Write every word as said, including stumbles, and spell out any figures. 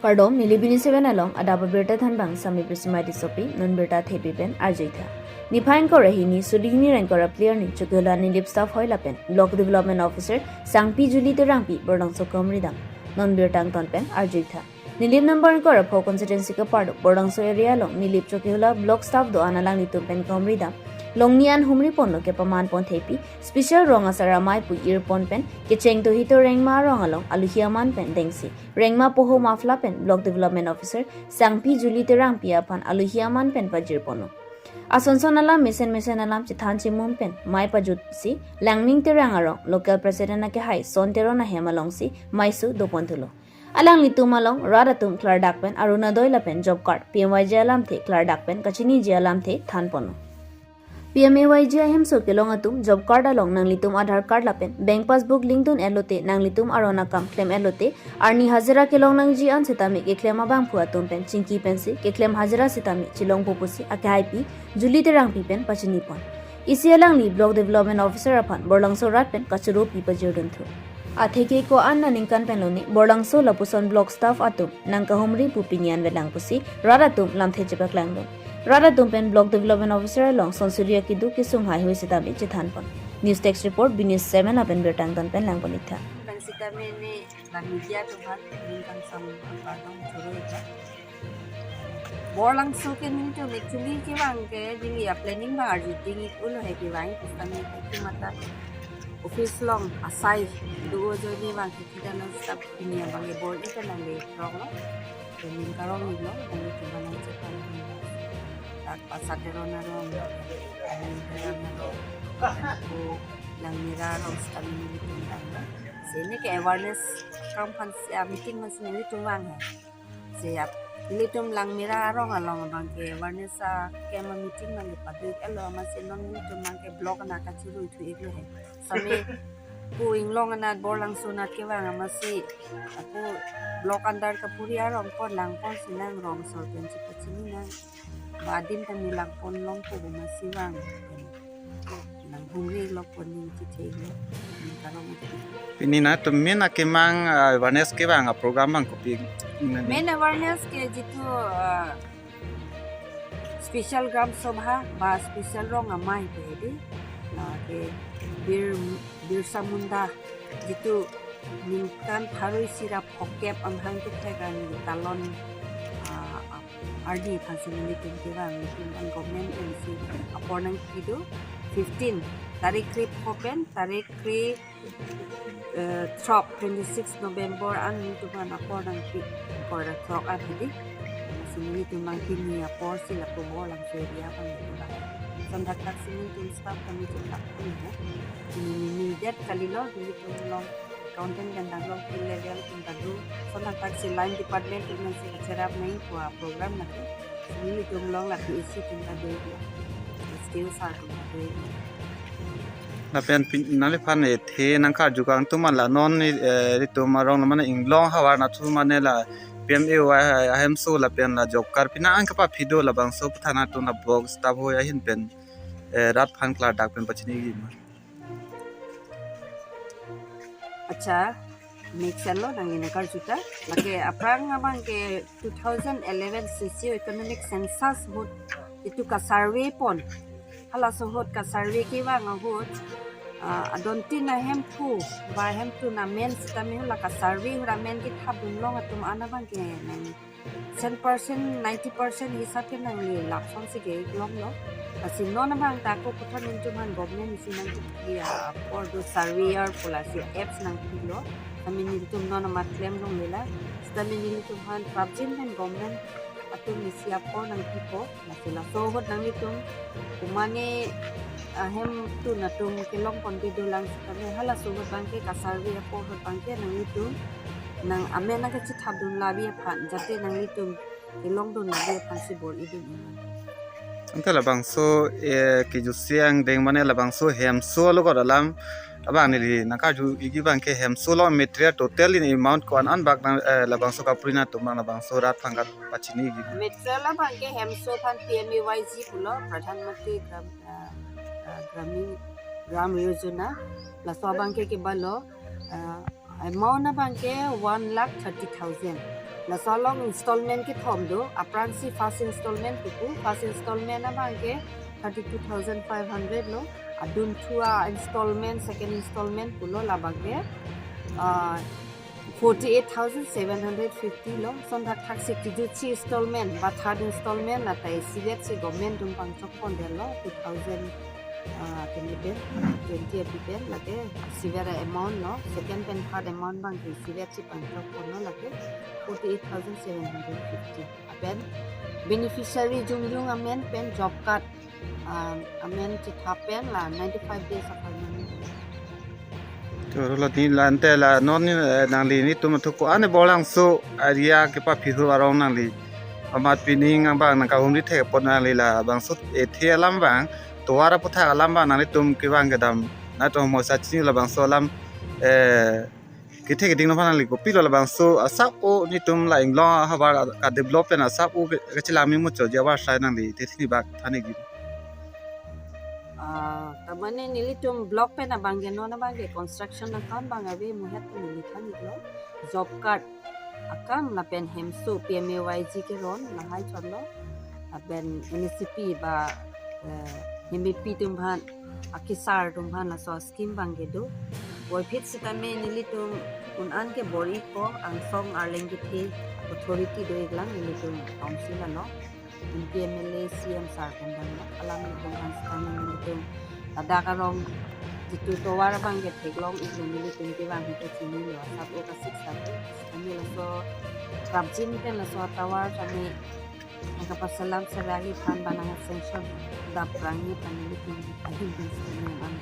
Kardom, Nilip News seven along adap abirta thanbang Sami Prisima Tissopi, non birta thepi pen arjuitha. Niphai ingkoi ra hini, suri hini ra ingkoi ra phli arni Chokihola Nilip staff hoi lapen Block Development Officer Sangpi Julie Terangpi Borlangso kahumri dam. Non birta angton pen arjuitha. Nilip number ingkoi ra pho constituency keparlo Borlangso area along Nilip Chokihola Block staff do-an alanglitum pen kahumri dam. Longni an humri ponlo kepaman pon thepi, special rong asar amei pu ir pon pen kecheng tohi to Rengma arong along aluhi aman pen dengsi Rengma poho mafla pen Block Development Officer Sangpi Julie Terangpi aphan aluhi aman pen pajir ponlo. Asonson alam mesen mesen alam chethan chemum pen mei pajutsi Langming Terang arong local president akehai Son Teron ahem alongsi mei su dopon thulo. Alanglitum along rat atum klardak pen Orunodoi lapen job card, P M Y G alamthe klardak pen kachiniji alamthe than ponlo. P M A Y G ahemso kelong atum job card along nanglitum Aadhaar card lapen bank passbook link dun-etlote, nanglitum aron akam klem-etlote, arni hajira kelong nangji an setame keklem abangphu atum pen chingki pensi keklem hajira setame chelongpo pusi akehaipi Julie Terangpi pen pachini pon. Isi alangli Block Development Officer aphan Borlangso rat pen kachoro pi pajir dun thu. Atheke ko-an aningkan pen lone Borlangso lapuson block staff atum nangkahumri pu pini an velang pusi rat atum lamthe chepaklangdun. Rat atum pen Block Development Officer along sonsuri akedo kesung haihui setame chethan pon. News Desk Report, B News seven lapen birta angton pen lang pon-iktha. Bang sitame ne lang media atum aphan ningkan sam ang pardon choro ita. Borlangso ke nelitum actually kevang ke neli a planning abang arju ding ik ulo he kevang pusitame ke mata office along asai do ajoine abang ke kita nang staff pini abang ke bor ita nang le rong lo. Training karong lo, nanglitum abang nang chepan. Tak pasat Teron arong, Langming Terang arong, ko Langmira arong staff nelitum dang lo. Sene ke awareness kam aphan si, ah, meeting aphan si nelitum vang he. Siyap, nelitum Langmira arong along abang ke awareness a kema meeting nang le paduk elo amatsi non nelitum abang ke block nang kachirui thu iklo he. Sami pu inglong anat Borlangso anat kevang amatsi ako block under kapuri arong pon lang ponsi nang rong asor pen chepachini nang. Ba adim tame lang pon longpo amatsi vang. Nang humri lo pon ning chithelo. Ning karong. Pini nangtum main akemang, ah, awareness kevang a program abang kopi? Main awareness ke jitu, ah, special Gram Sabha ba special rong amei ke di, ah, ke Bir, Birsa Munda jitu ningkan pharo isi ra phokep amahang kethek an talon, ah, ardi aphansi nelitum kevang, nelitum an government pensi apor nangpi do fifteen tarik kre pho pen tarik kre, eh, throk, twenty six November an nelitum an apor nangpi, ingkoi ra throk an hedi. Si nelitum nangpi ni apor si lapu Borlangso area abang nelitum bang. Son thakthak si nelitum staff kami chuntak pun ya. Ini ni ni det kalilo, nelitum along accountant pen dang along field level atum ta do. Son thakthak si line department atum nangsi kacherap nangji pu a program lake. Nelitum along la P H C atum ta do. Skill sir atum ta do. Lapen pin, nangliphan ethe nangkarju kangtung ma la non, eh, ilitum arong la mane inglong havar nathu mane la P M A Y ahemso lapen la job card pini an kapaphi do, labangso aphuthak nangtum la block staff hoi ahin pen, eh, rat aphan klardak pen pachiniji ma? Acha, next lo nangli nangkarju ta. Lake aphrang abang ke two thousand eleven socio economic census ahut jitu kasurvey pon. Halaso ahut kasurvey kevang ahut, ah, adontin ahemphu ba ahemtun amen sitame hala kasurvey ahut amen kethap dunlong atum an abang ke nang ten percent, ninety percent hisap ke nangli lason si ke longlo. Lasi non abang ta ako puthot nelitum aphan government si nangpi apor do surveyor pu lasi apps nangpilo. Sitame nelitum non amat klem longlela. Sitame nelitum aphan prapjin pen government atum isi apor nangpipo. Lasi laso ahut nanglitum kumane ahemtun atum kelong ponpe dolang sitame halaso ahut abang ke kasurvey apor ahut abang ke nanglitum nang amen nangkachethap dun labi aphan jate nanglitum kelong dun labi aphan si bor-i dun iman. Ante labangso, eh, kejutsi angdeng mane labangso hemso alogot alam abang neli nangkarju-iji abang ke hemso along material total in amount ko-an an bak nang, eh, labangso kapri nangtum abang labangso rat aphan kapachiniji? Material abang ke hemso aphan P M A Y G pulo, Pradhan Mantri Gram, ah, ah, Gramin, Gram Yojana, laso abang ke kebalo, ah, amount abang ke one lakh thirty thousand. Laso along installment kethom do, aphrangsi first installment pupo, first installment abang ke thirty-two thousand five hundred lo, adunthu a installment, second installment pulo labang ke, ah, forty-eight thousand seven hundred fifty lo, lason thakthak si kejutsi installment, ba third installment, lata isivet si government atum pangchok pon detlo, two thousand, ah, twenty pen, twenty api pen, lake isivet a amount lo, second pen third amount abang ke isivet si pangchok ponlo, lake forty-eight thousand seven hundred fifty. Lapen beneficiary jongjong amen pen job card, ah, amen chethap pen la ninety-five days apharman. To, rolo ni la ante la non ni, eh, nangli netum thu ko-an Borlangso area kepaphi hu arong nangli amat pining abang nangkahumri thek apot nangli labangso ethe alam abang, tovar aputhak alam abang nanglitum kevang kedam, nangtum mosa chini labangso alam, eh, kethe keding nangphan nangli kopilo labangso asap-o netum la Inglong ahavar ka-develop pen asap-o ke-, kachelangmi muchotji avarsai nangli the thini bak than-ikji. Ah, ta mane nelitum block pen abang ke non abang ke construction akam abang ave, muhet pen neli than-iklo. Job card akam lapen hemso P M A Y G keron lahai chotlo. Lapen M S C P ba, eh, M A P atum aphan, akesar atum aphan laso scheme abang kedo. Puvoiphit sitame nelitum un-an ke bor-iko, angsong arleng kethe authority do-iklang nelitum council along. P M L A, C M sir atum abang alam atum aphan sitame nelitum ladak arong jitu tovar abang ke theklong-iklo, nelitum kevang ke chinilo, asap-o kasik satu. Sitame laso prapjin pen laso tovar sitame nangkapasalam sir aphan, ba nang sanction dap prangni aphan nelitum ahin pen sitame an